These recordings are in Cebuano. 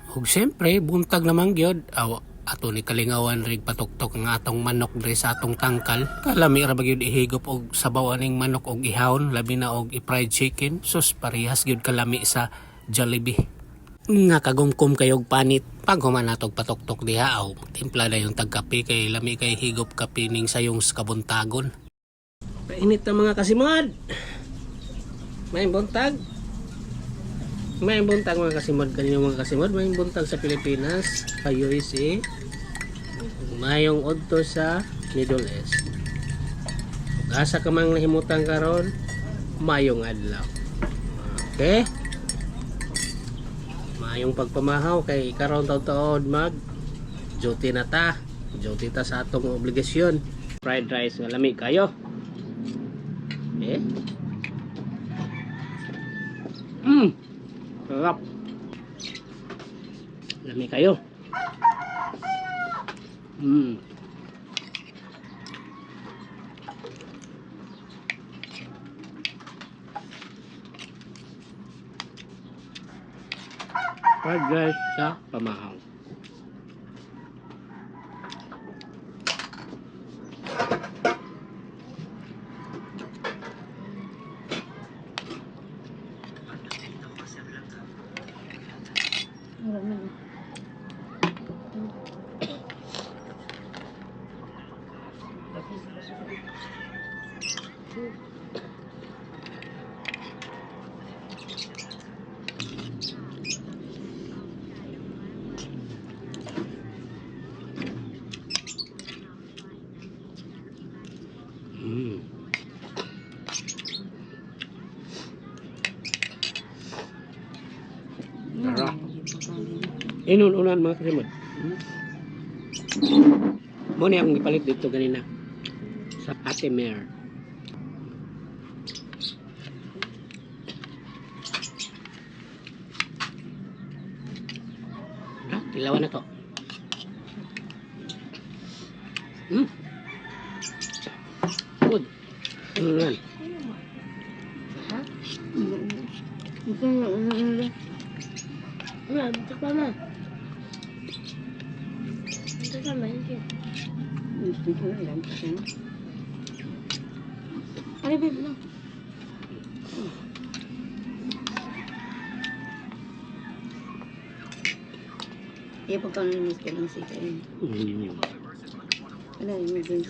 Ug siyempre, buntag naman gyud. Aw, ato ni kalingawan rig patuktok ang atong manok diri sa atong tangkal. Kalami ra ba gyud ihigop og sabaw aning manok og ihawon, labi na og i-fried chicken. Sus, parehas gyud kalami sa Jollibee. Nga kagumkum kayo og panit. Pag human natog patuktok diha, aw, timpla na yung tagkape kay lami kay higop kape ning sayong sa kabuntagon. Painit na, mga kasimod. May buntag. May buntag, mga kasimod, kanino, mga kasimod, may buntag sa Pilipinas, sa USA. Mayong udto sa Middle East. Ug asa ka mang nahimutan karon, mayong adlaw. Okay? Mayong pagpamahaw kay karon taud-taod mag duty na ta. Duty ta sa atong obligasyon. Fried rice nga lami kayo. Eh? Sarap. Lami kayo. Fried rice sa pamahaw. Tara. Inununan, mga kasimod. Mo ni akong gipalit dito ganina. Sa Ate Mare. Ah, tilawan na to. Good. Inununan. Ma, tikman mo. Tikman mo, hindi. Ano, babe, no? Iya, pagka namiss ko lang si Kain. Ano, yung drink.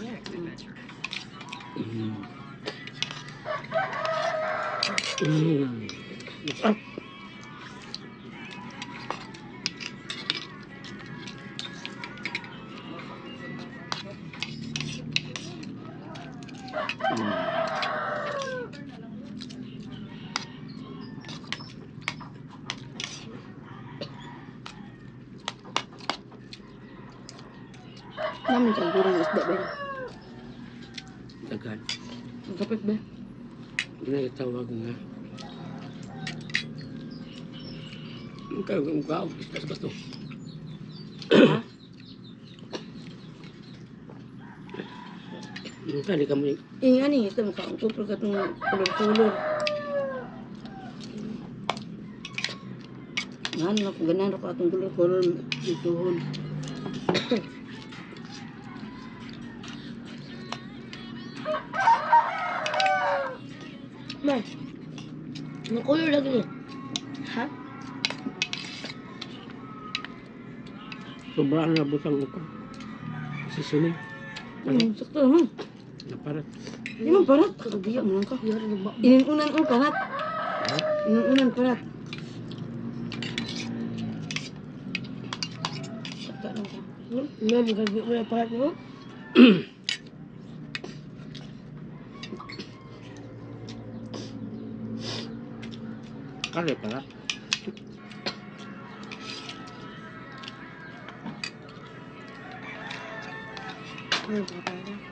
Ah. Namin siya gurang isda ba? Daghan. Ang kapit ba? Ginatawag nga. Ang kayo ang kao, isda sa basto. Ha? Ang kali ka mo Eh, ano yung isda mo ka? Ang kupro ka itong kulor-kulor. Ano na kung ganahan ko atong kulor-kulor ituhon. Ma, ang color lagi niya. Ha? Sobrang nabutang ko. Sisining. Sakto naman. Naparat. Di man parat. Kagabiya mo lang ka. Inunan o parat. Inunan parat. Sakto lang ka. Ma, magabi mo na parat mo. Kare parat. Ano pa parat?